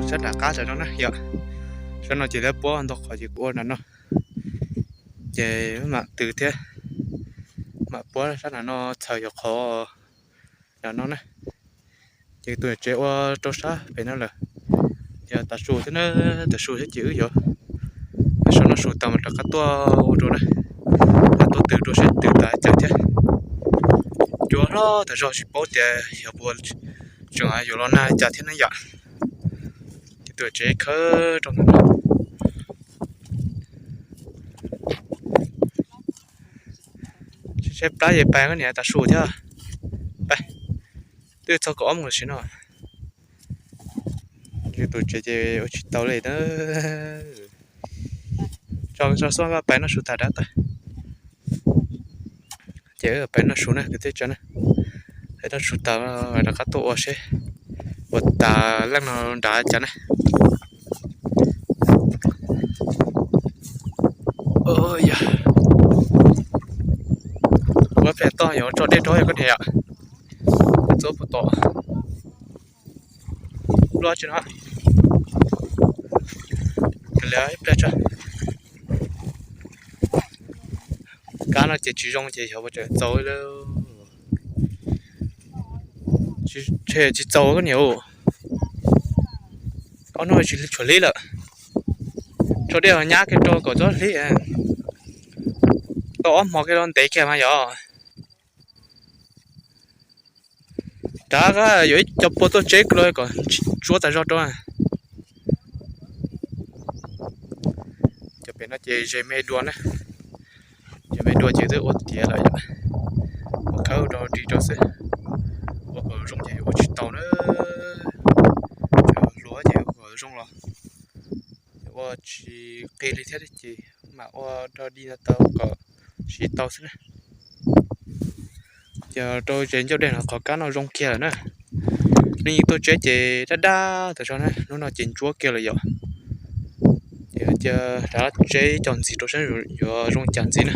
sab nram qab tam no na yom. Sab no ces lawv puab ntau qhov ces kuv ua nram no. Ces mam tws thiab, mam puab sab nram no txhawm yuav qhov nram no na. Ces tus tsev ua rau sab pem no lawm. Yog tav su thiab na, tav su thiab ces wb yuav, sab no su tas mas rov qab tuaj ua dua na, rov qab tuaj tws dua seb tws tas cas thiab. Cua hlob tas zog tsis paub tias yog puas tseem yuav los nag cas thiab na yom. Ces tus tsev khawb rau ntawm no. Seb plab ces pais koj niam tav su thiab. Pais, twb txog kaum ob moos tam sim no. Tus tsev ces ua tsis tau li na. Tso, tso xub koj pais noj su tas dab tawm. Ces pais noj su na kwv tij tso na. Pais noj su tas rov qab tuaj ua seb ua tas leej no nrad cas na. Ua pem toj yuav tso dej rau yog koj niam yom. Txob puas tom luaj tsi no. Ib pliag tso. Kab no ces tsis zoo ces xyov puas tseem txaus li. Tsis txaus koj niam. Ob hnub tsis tshuav hlib lawm. Tso dej los nyab kiag rau kom txhob hlib. Tau ob hmo kiag los ntev kiag mas yog. Rov qab yuav ib co pua tuaj tseb los kom tsuab tas zog rau. Cov pem no ces ze me dua na. Ze me dua ces twb ua tiav lawm yom. Ua khawb rau ris rau xwb. Ua kom zoo ces ua tsis tau na. Hluav ces ua kom zoo los ua tsis qis li thiab ces mam ua rau di no tau kom siv tau xwb na. Ces rau tsev ncauj dej no qhov kab no zoo kiag lawm na. Nws yeej tuaj tseb ces dab dab tas zog na, lub no ces ntsuab kiag lawm yom. Ces cia rov tseb cov ntxiv rau saib yuav zoo cas ntxiv na.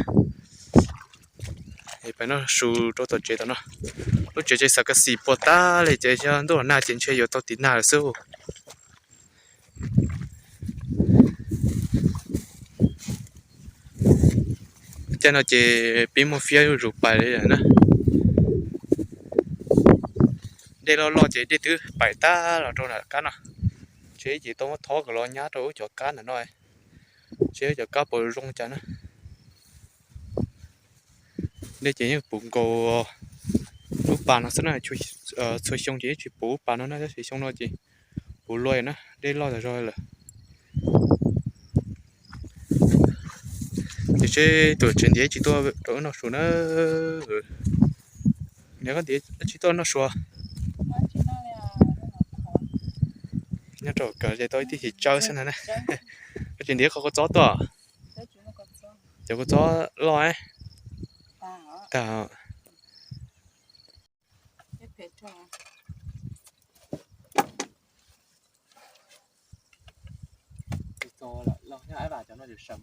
Peb noj su rau tom tsev tom no. Lub tsev ces xav kas xim puas tas li ces yog ntuj los nag ces ntshe yuav tau tiv nag lawm xwb. Caij no ces pib muaj fiab zuj zus pais li lawm na. Dej loj loj ces dej twb pais tag los rau nram kab no. Tsev ces tau muab thob kom los nyab rau wb cov kab ntawm no, seb wb cov kab puas zoo cas na. Dej ces yeej puv nkaus lub pas no xwb na, txhua xyoo ces yeej tsis puv lub pas no na, tab sis xyoo no ces puv luaj na, dej loj tas zog lawm. Ces seb tus tsev ntiav tsis tuaj rau wb noj su na. Niam koj ntiav tsis tuaj noj su. Nyob rau kawm ces tau ib tib xyim tsawb xwb na. Koj tsis ntiav qhov kua txob tuaj. Cov kua txob loj tag. Txaus lawm, los nyob Aib Vam cov no tseem seem.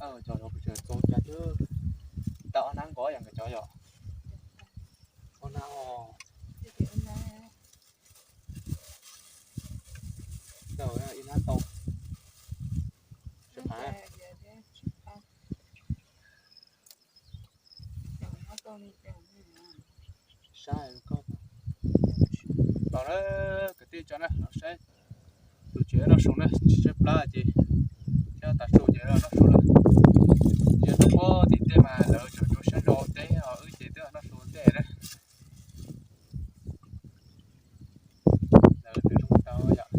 Cov no tseem txaus cas twb tau ob hnab nkaus yom, nkawd cov yom. Ob hnab os. Ib hnab tau. Tsib phav. Sab koj los na, kwv tij tso na, los saib tus tsev noj su na, tsis tshaib plab ces thiab tav su ces noj su lawm. Yog rau puag tim tej mas lawv tseem yuav sab zos teb, ho wb ces twb noj su ntej na. Lawv twb zoo tau yom.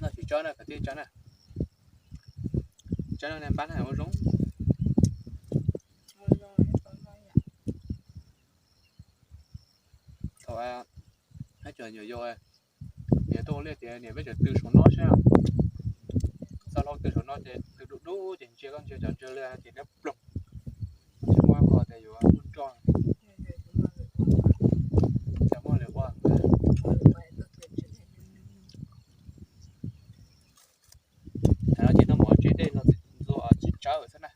Noj tsis tsawb na, kwv tij tso na. Tsawb no npab na ua zoo. Thaum ib tsoom nyuam yaus, niam tuaj ua liaj tias niam peb tseem tw saum no seb, txoj hlau tw saum no ces tw dub dub ces ntsia koj ntsia cov ntsia liaj ces liab ploog. Tsis muaj qhov tias yuav muaj nroj, tsis muaj lwm ua. Thaum no ces tuaj mus tsev dej los tsis tsawb xwb na.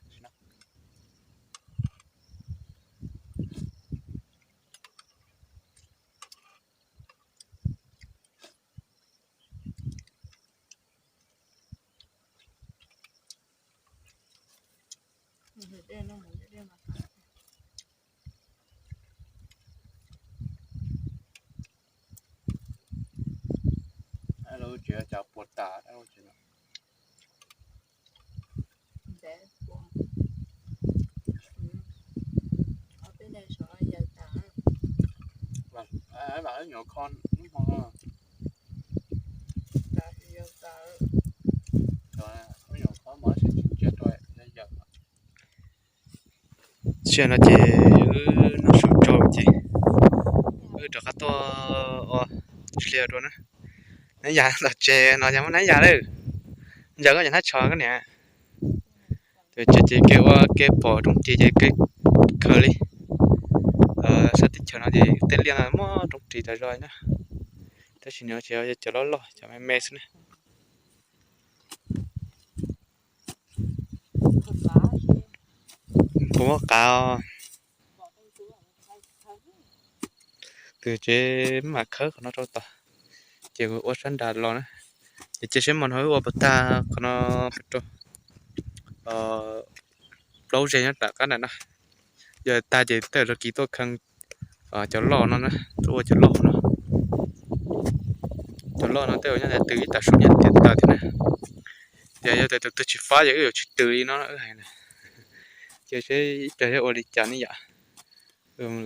Sia no ces wb noj su tsau ces wb rov qab tuaj ua ntsis hli dua na. Neb yas tom tsev no yog muaj neb yas lawm. Ntsaws koj cov hnab tsho koj niam. Ces tsev ces kev ua kev pom rooj ris ces kev khaws li. Sab teb chaws no ces tej liaj no muaj rooj ris tas zog na. Tab sis nws tsis yog cov loj loj, cov me me xwb na. Puas muaj qav? Tus tsev mam khawb qhov no rau tod, ces kuv ua sab nrad los na. Ces cia seb hmo no wb ua puas tag qhov no rau plaub zeg nyob tom qab nram no. Yog tag ces tej zaum kiv tuaj kheej cov loj no na, tuaj ua cov loj no. Cov loj no tej zaum nyob ntawm tw ib tag su nyob tiag tag thiab na. Yog yog tias tus twg tsis fab ces wb yuav tsis tw li no wb hais na. Ces seb ib pliag ua li cas ne yom.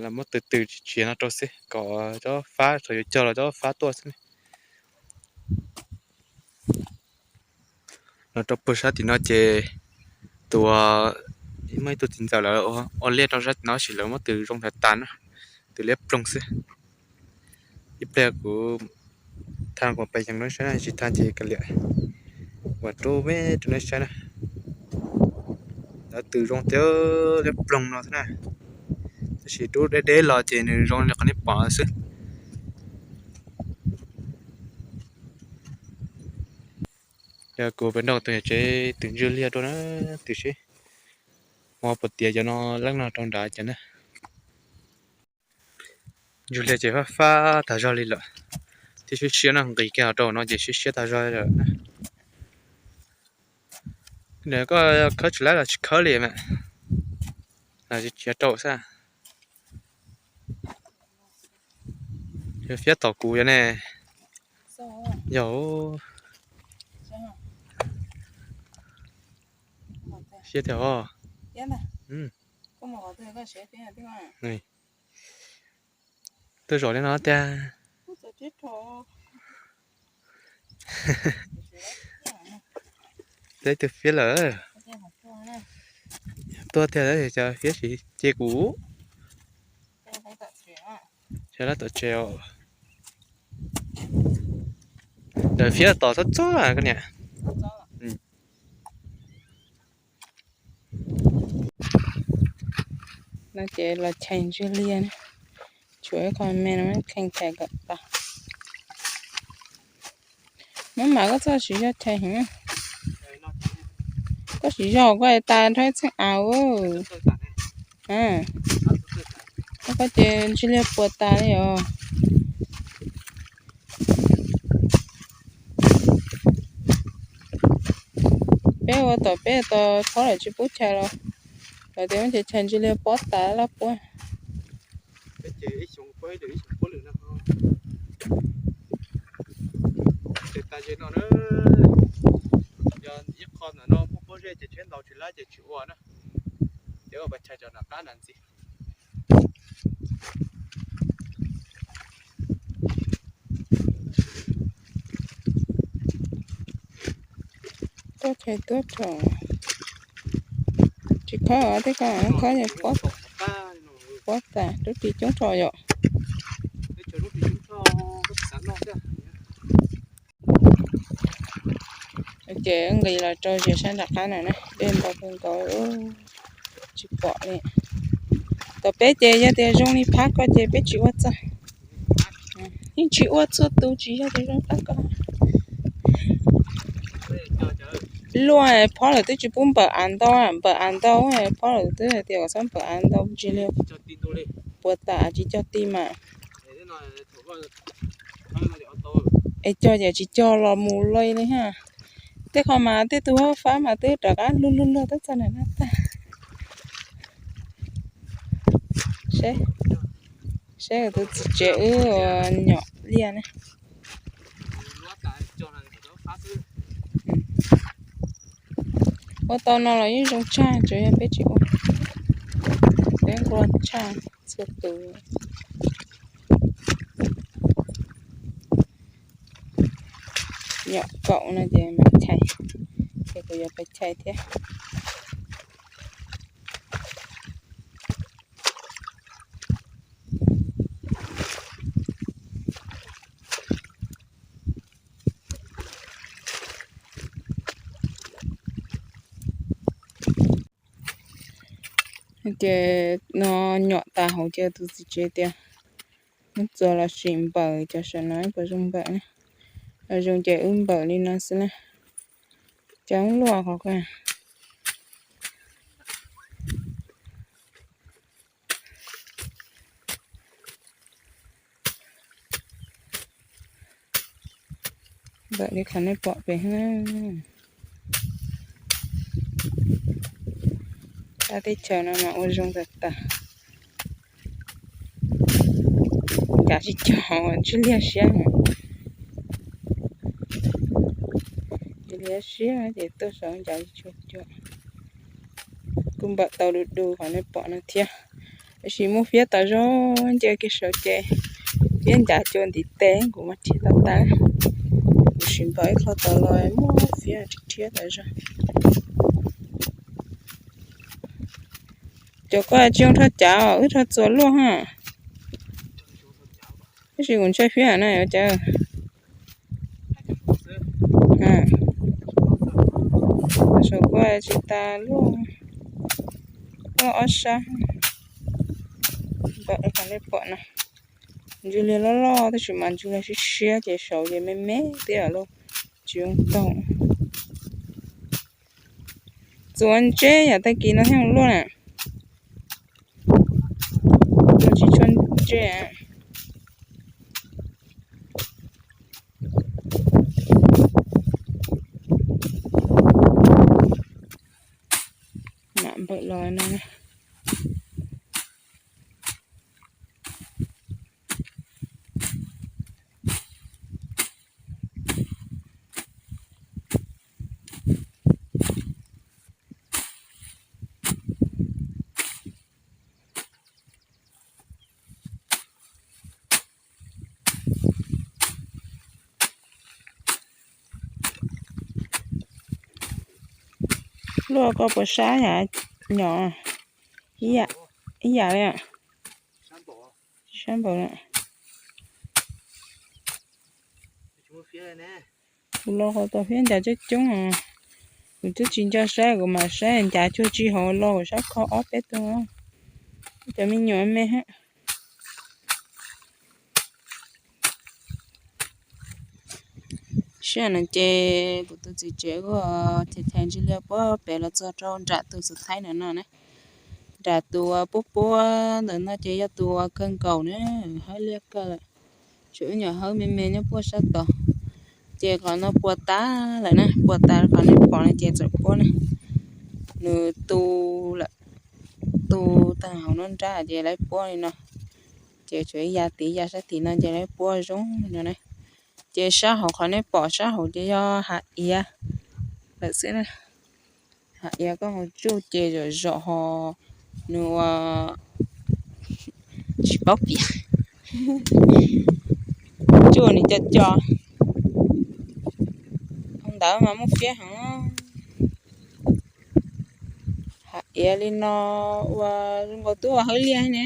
Los muab tw tw tsis tsis no rau xwb kom cov fab thaum yuav cog los cov fab tuaj xwb ne. Los rau puag sab tim no ces tus, muaj ib tug txiv ntxawm lawv ua liaj rau sab tim no sis lawv muab tw zoo tas tas na, tw liab ploog xwb. Ib pliag kuv thaij kuv pais yees rau nej saib na, tsis thaij ces kav liam, kuv rub me rau nej saib na. Lawv tw zoo tiag, liab ploog no xwb na, tab sis rub deb deb los ces nws zoo li qhov nej pom xwb. Yog kuv pem nrog tus niam tsev tw ntswg liag rau na, tw seb hmo puas tiav cov no leej no rau nrad ces na. Ntswg liag ces fab fab tag zog li lawm, thiab siab siab no nqis kiag rau no ces siab siab tag zog li lawm. Koj khawb tsis laib los tsis khawb li mas, tsis rau xwb. Yog fiab tom kuv yog ne. Yog siab tiag os. Tuaj zaum li no tiag. Teb tus fiab lawm. Tuaj tiag lawm, fiab tsis ces kuv. Sawv daws tom tsev os. Lawv fiab tom txhob txhob koj niam. No ces los chais ntswg liag, tshuav ib qho me no kheej chais kom tas. Mab mam koj txoj siv zog chais heev. Koj siv zog koj tas nrho ib txheej av. Koj ces ntswg liag puas tas li os. Peb ua tom peb tos phob lawm tsis pub chais los, lawv tias muab chais chais ntswg liag pob tas laj puab. Ces tas ze no na, yog ib qho ntawm no muaj pob zeb ces tsheb ntaus tsis lab ces tsis ua na, ces ua pas chais tso nram qab nram ntxiv. Tuaj chais tuaj tso, tsis khob tej ko khob pob tas rub ris coob tso yom. Ces nqis los rau zes sab nram qab no na, dej ntau kawg nkaus, tsis pom li. Tom peb ces yog tias zoo li phab ko ces peb tsis ua txog, yeej tsis ua txhua tus tsis yog tias zoo phab ko. Luaj phob lawm twb tsis pub npawm av ntau, npawm av ntau phob lawm twb hais tias kom txhob npawm av ntau ntsis li, puas tas tsis cog ti mas. Es cog ces tsis cog los mus li li ha. Tej qho mas tej tug fab mas twb rov qab lug lug lug twb txog nram no tag. Saib, saib tus txiv tsev wb nyom liaj ne. Ua tau no los yeej zoo tshaj, tsuas yog peb tsis ua, peb nquag tshaj txhua tus. Nyom kaum no ces mam chais, ces kuv yuav pais chais thiab. Ces no nyom tas hauv ces tus txiv tsev tias, muab txuas los sim npawm cov saum no puas zoo npawm na. Los zoo ces wb npawm li no xwb na. Cov luaj qhov ko. Npawm li qhov nej pom pem na. Tab teb chaws no mas ua zoo tas tas. Ncav tsis cuag, ntswj liag siab, ntswj liag siab ces tuaj saum ncav tsis cuag. Kuj npawm tau du du qhov nej pom no thiab. Tab sis muaj fiab tas zog, nce kiag saud ces fiab ncav cua ntiv tes kuv mas rhiab tau tas. Kuv sim npawm ib qho tas los muaj fiab rhiab tas zog. Cov koj tsis zoo rho cav, wb rho txuas luaj ha. Tab sis kuv ntshai fiab na yuav cas. Saum koj tsis tas luaj, luaj ob sab. Npawm li qhov nej pom no, ntswj liag loj loj tab sis mas ntswj liag siab siab ces saud ces me me thiab lauj, tsis zoo taug. Txuas ntse yam tag kis no thiaj luaj na. Txuas tsis tshua ntse. Mam npawm los no. Luaj koj puas sab yam nyom ib yam li. Sab npaum. Kuv los qhov tau fiab ncav coob coob os. Kuv twb tsis nco saib, kuv mam saib ncav cuag tsis hauv los kuv sab kho ob peb tug. Cov me nyuam me. Sij hawm no ces kuv tus txiv tsev kuj thaiv thaiv ntswj liag puag pem los txog rau nram tus xus thaib ntawm no na. Nram tus puab puab ntawm no ces yog tus kawg nkaus na, hawb liaj kawg lawm. Tsuas ib nyuam hawb me me nyob puag sab tod. Ces qhov no puas tas lawm na, puas tas qhov nej pom no ces txawm puab na. Nws tu lawm, tu tag hauv no nrab ces lawv puab li no. Ces tsuas ib yav tid, ib yav sab tid no ces lawv puab zoo li no na. Ces sab hauv qhov nej pom sab hauv ces yog hav iav lawm xwb na. Hav iav koj mus tsuj ces zom zom ho nws ua tsis paub piav, tsuj nws co co. Ntawd mas muaj fiab heev. Hav iav li no ua zoo nkaus twb ua hawb liaj ne.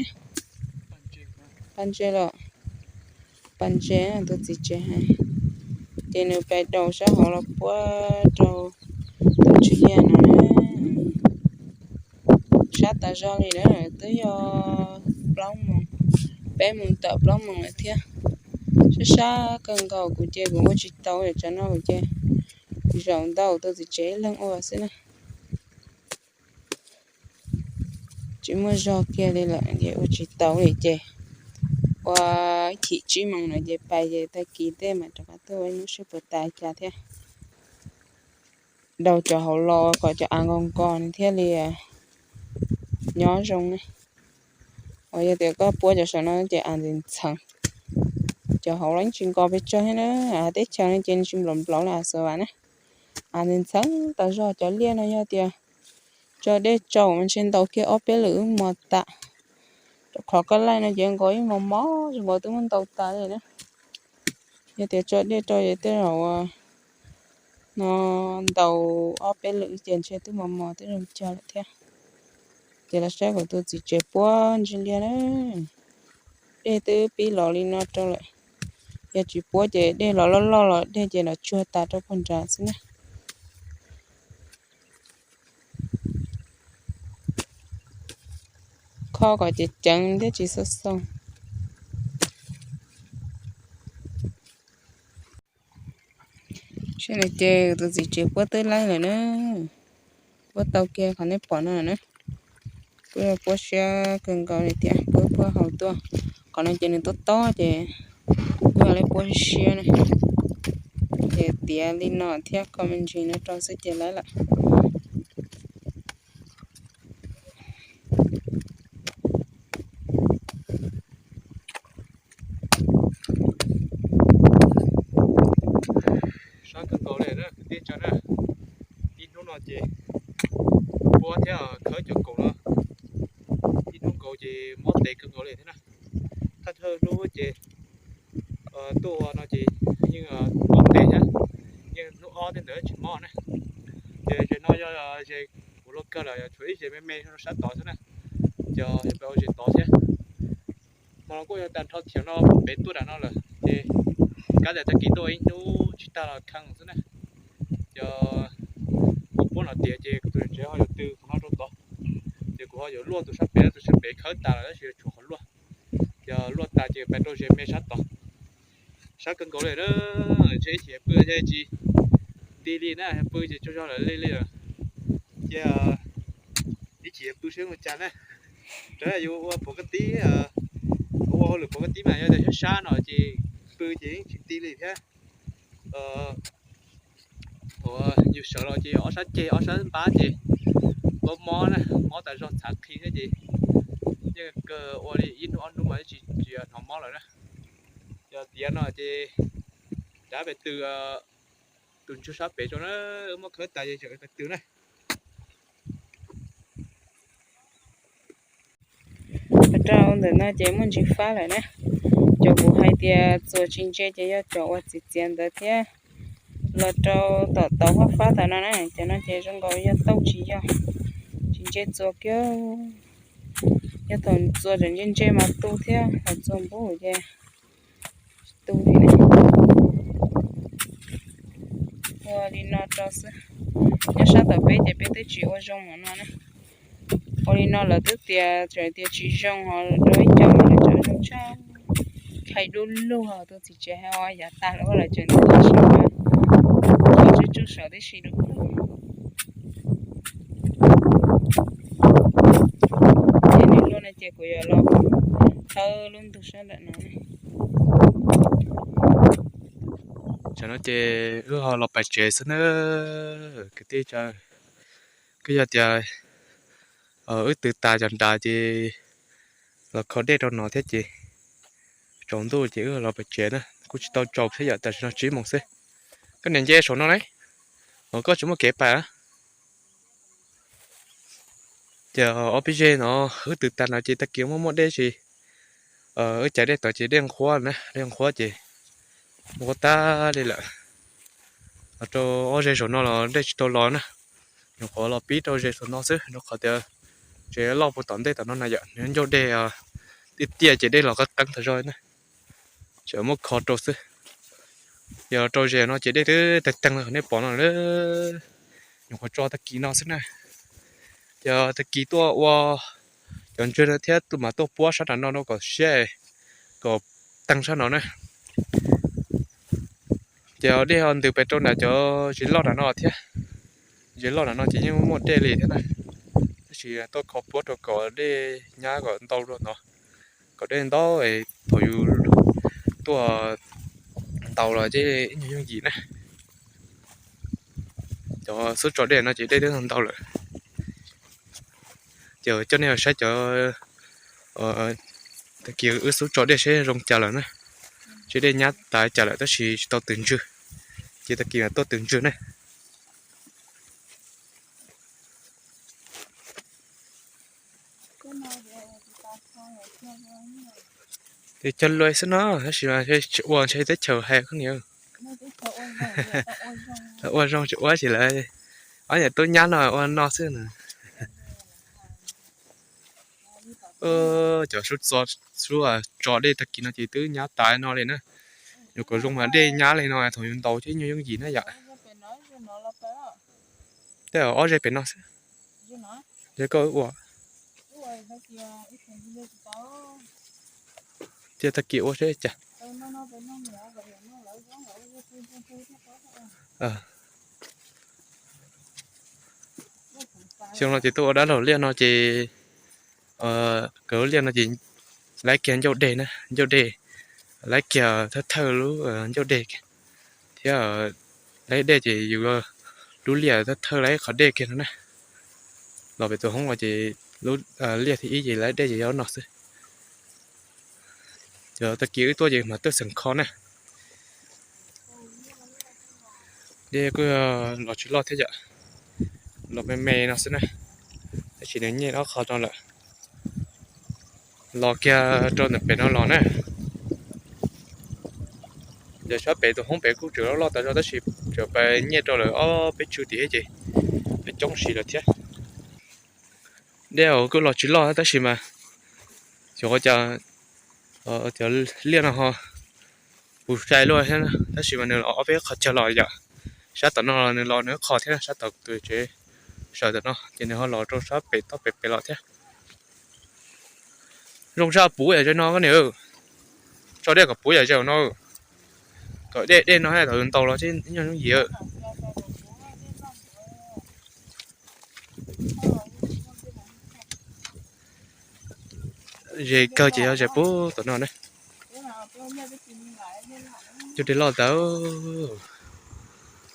Pas ntses los, pas ntses tus txiv tsev hais. Ces nws pais daus sab hauv los puab rau tus tswv yag no na. Sab tas zog li na, twb yog plaub moos, peb moos tawm plaub moos lawm thiab. Sab sab kawg nkaus kuv ces kuv ua tsis tau, tsam no kuv ces zaum ntau tus txiv tsev ib leeg ua xwb na. Tsis muaj zog kiag li lawm ces ua tsis tau li ces ua ib chim tsib moos no ces pais ces tag kis tej mam rov qab tuaj ua ib hnub seb puas tas cas thiab. Daus cov hauv los kom cov av nkaus nkaus thiaj li nyob zoo ne. Uas yog tias koj puab cov saum no ces av ntxeev ntxheev, cov hauv los yeej tsis nkaus pes tsawg thiab na. Av teb chaws no ces nws tsis nplaum nplaum li av xav vas na. Av ntxeev ntxheev tas zog, cov liaj no yog tias tso dej tsau mas ntshe ntaus kiag ob peb lwm wb mos tas. Rau qhov koj laij no ces nkaus ib mos mos, nkaus twb muab ntaus tas li na. Yog tias tso dej rau ces tej zaum no ntaus ob peb lwm ces ntshe twb mos mos twb zoo cog lawm thiab. Ces los saib kuv tus txiv tsev puab ntsis liaj na. Dej twb pib los li no rau lawm. Yog tsis puab ces dej los loj loj los dej ces los tsuag tas rau puag nrad xwb na. Kho kom ceev ceev thiab tsis xo xo. Saib no ces tus txiv tsev puab twb laij lawm na. Puab tau kiag qhov nej pom no na. Puab puab siab kawg nkaus li thiab, puab puab hau tuaj. Qhov no ces nws tob tob ces kuj yog li puab siab na. Ces tiav li no thiab kho me ntsis no rau xwb ces laij lawm. Sab kawg nkaus li na kwv tij tso na. Ib hnub no ces puab thiab khawb cov kaus no, ib hnub nkaus ces mob tes kawg nkaus li thiab na. Thawj thawj hnub ces tuaj ua no ces yeej mob tes thiab, yeej hnub ob tej ntawd tsis mob na. Ces zaum no yog ze kuv luaj kawg lawm, tshuav ib ze me me rau sab tod xwb na. Ces yog peb ua ze tod thiab. Hmo no kuj yog tag nrho thiam no pem tuaj nram no lawm ces kab tas tag kis tuaj ua ib hnub tsis tag los kheej xwb na. Ces kuv puab no tiav ces kuv tus tsev ho yuav tw qhov no rau tod, ces kuv ho yuav luaj tus sab pem, tus sab pem khawb tas lawm tab sis yuav tshuav qhov luaj. Ces luaj tas ces pais rau ze me sab tod. Sab kawg nkaus li na, ntshe ib chim pw ces tsis nti li na, pw ces tsaug zog lawm li li lawm. Ces ib chim pw seb ua cas na. Raws yus ua pov ka tib, ua hauj lwm pov ka tib mas yog tias sab sab no ces pw ces yeej tsis nti li thiab. Thaum yus sawv los ces ob sab ceg ob sab npab ces mob mob na, mob tas zog txhav qhi thiab ces yeej kawg ua li ib hnub ob hnub mas tsis, tsis hnov mob lawm na. Yog tiav no ces dav pes tw, tus ntsuag sab pem rau na, muab khawb tas ces tseem pes tw na. Rau ntawm no ces muaj ntsis fab lawm na. Cov kuv hais tias txuas tsis ntse ces yog cov uas txiv txiav ntawd thiab. Los rau tom tauv fab fab tam no na, cov no ces zoo nkaus yog tauj tsis yog, tsis ntse txuas kiag. Yog thaum txuas tseem ntse ntse mas tu thiab, thaum txuas npub ces tu li na. Ua li no rau xwb. Nyob sab tom peb ces peb twb tsis ua zoo mus no na. Ua li no lawv twb tias tseem tias tsis zoo ho rau ib co mas lawv tseem zoo tshaj. Qhai dub lug, tus txiv tsev hais ua yav tag lawm lawv tseem nthuav saum, nthuav tsuj tsuj saum tib si dub lug. Ces nws luaj no ces kuv yuav los thawb lub ntug sab nram no. Tam no ces wb ho los pais tsev xwb na kwv tij. Kuj yog tias wb tw tas cov nrad ces los kho dej rau no thiab ces tsaus ntuj ces wb los pais tsev na. Kuj tsis tau tsaus thiab yom, tam sim no tsib moos xwb. Koj niam nce saum no ne, koj tsis muaj kev pais. Ces ob peb zej no wb tw tas no ces tag kis muaj muaj dej tsis, wb cais dej tod ces dej nqhuab na, dej nqhuab ces nqhuab tag li lawm. Los rau ob zej saum no los dej tsis tau los na, nyuam qhuav los pib rau ze saum no xwb rau qhov tias tsev loj puag tom ntej tom no na yom, nws ncauj dej tiaj tiaj ces dej los qeeb qeeb tas zog na. Tseem muab kho rau xwb. Yog rau ze no ces dej twb teeg teeg li nej pom no, nyuam qhuav tso tag kis no xwb na. Ces tag kis tuaj ua cov ntsuag no thiab tuaj mas tuaj puab sab nram no rau kom siab, kom teeg sab no na. Ces dej ho ntws pes rau nram cov zes loj nram no thiab. Zes loj nram no ces yeej muaj dej li thiab na, tab sis tuaj kho puab rau kom dej nyab kom ntau dua no, kom dej ntau, thaum yus tuaj ntaus los ces ib nyuag yooj yim na. Cov xub tso dej no ces dej twb ntau lawm. Ces coj nej los saib cov Tag kis wb xub tso dej seb zoo cas lawm na. Seb dej nyab tas cas lawm tab sis tsis tau tus ntswg, ces tag kis mam tuaj tus ntswg ne. Ces cog lus xwb no, tab sis tsis ua ntshe teb chaws hais koj niam. Lawv ua zoo tsis ua ces lawv, ob niam tub nyab no ua no xwb na. Cov sub txo, sub tso dej tag kis no ces twb nyab tas no li na. Nyuam qhuav zoo mas dej nyab li no thaum yus ntaus thiab nyuag yooj yim na yom. Tej ob ze pem no xwb. Ze koj ua, cia tag kis ua seb cas. Xyoo no ces tuaj ua dab laug liaj no ces, kawg lub liaj no ces laib kiag ncauj dej na, ncauj dej, laib kiag thawj thawj lub ncauj dej kiag, thiab laib dej ces yus lub liaj thawj thawj laib qhov dej kiag no na. Los pem tus hoob los ces lub liaj thib ib ces laib dej ces yog no xwb. Cov tag kis wb tuaj ces mas tuaj xeem kho na. Dej kuj los tsis loj thiab yom, los me me no xwb na, tab sis nws nyem ob qho no lawm. Los kiag rau ntawm pem no los na. Ces sab pem tus hoob pem kuj tseem loj loj tas zog tab sis tseem pais nyiaj rau lawm ob peb tsug tim ces peb coob si lawm thiab. Dej kuj los tsis loj tab sis mas xyov ua cas cov liaj no ho puv sai luaj thiab, tab sis mas nws los ob peb qho chaw los yom. Sab tom no nws los nws qho thiab, sab tom tus tsev sawv tom no ces nws ho los rau sab pem toj pem pem los thiab. Zoo zaj puv yam ze no koj niam, tso dej kom puv yam ze no, kom dej dej no thaum ntaus los ces nyuaj yooj yim. Ze kawg ces yog ze puag tom no na. Ncauj dej loj ntawd,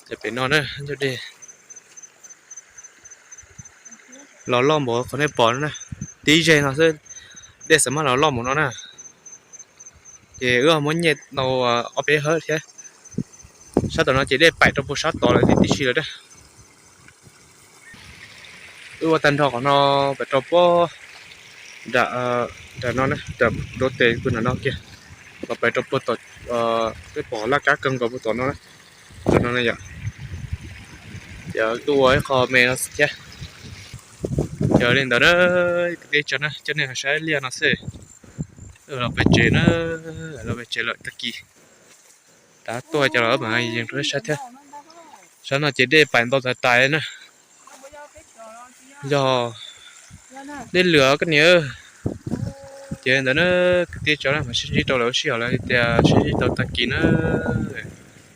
ces pem no na ncauj dej los loj npaum qhov nej pom no na, tib zeg no xwb dej xav mas los loj npaum no na. Ces wb muab nyiaj tau ob peb hawv thiab. Sab tom no ces dej paim rau puag sab tod lawm tib si lawm na. Wb ua tag nrho qhov no pais rau puag nram no, nram nruab tes puag nram no kiag, los pais rau puag tom, peb pom laj kab kawg nkaus puag tom no, tom no yom. Ces wb ua ib qho me no xwb thiab. Ces li ntawd na, kwv tij tso na, coj nej saib liaj no xwb. Los pem tsev na, los pem tsev lawm tag kis. Tab tuaj cov los mas yees rau saib thiab. Sab no ces dej paim ntau tas tas na. Yog dej lwm koj niam. Ces ntawd na, kwv tij tso na, mas sib ntsib rau lawv sij hawm lawv tias sib ntsib tau tag kis na.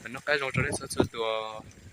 Mas noj qab zoo rau nej txhua txhua tus.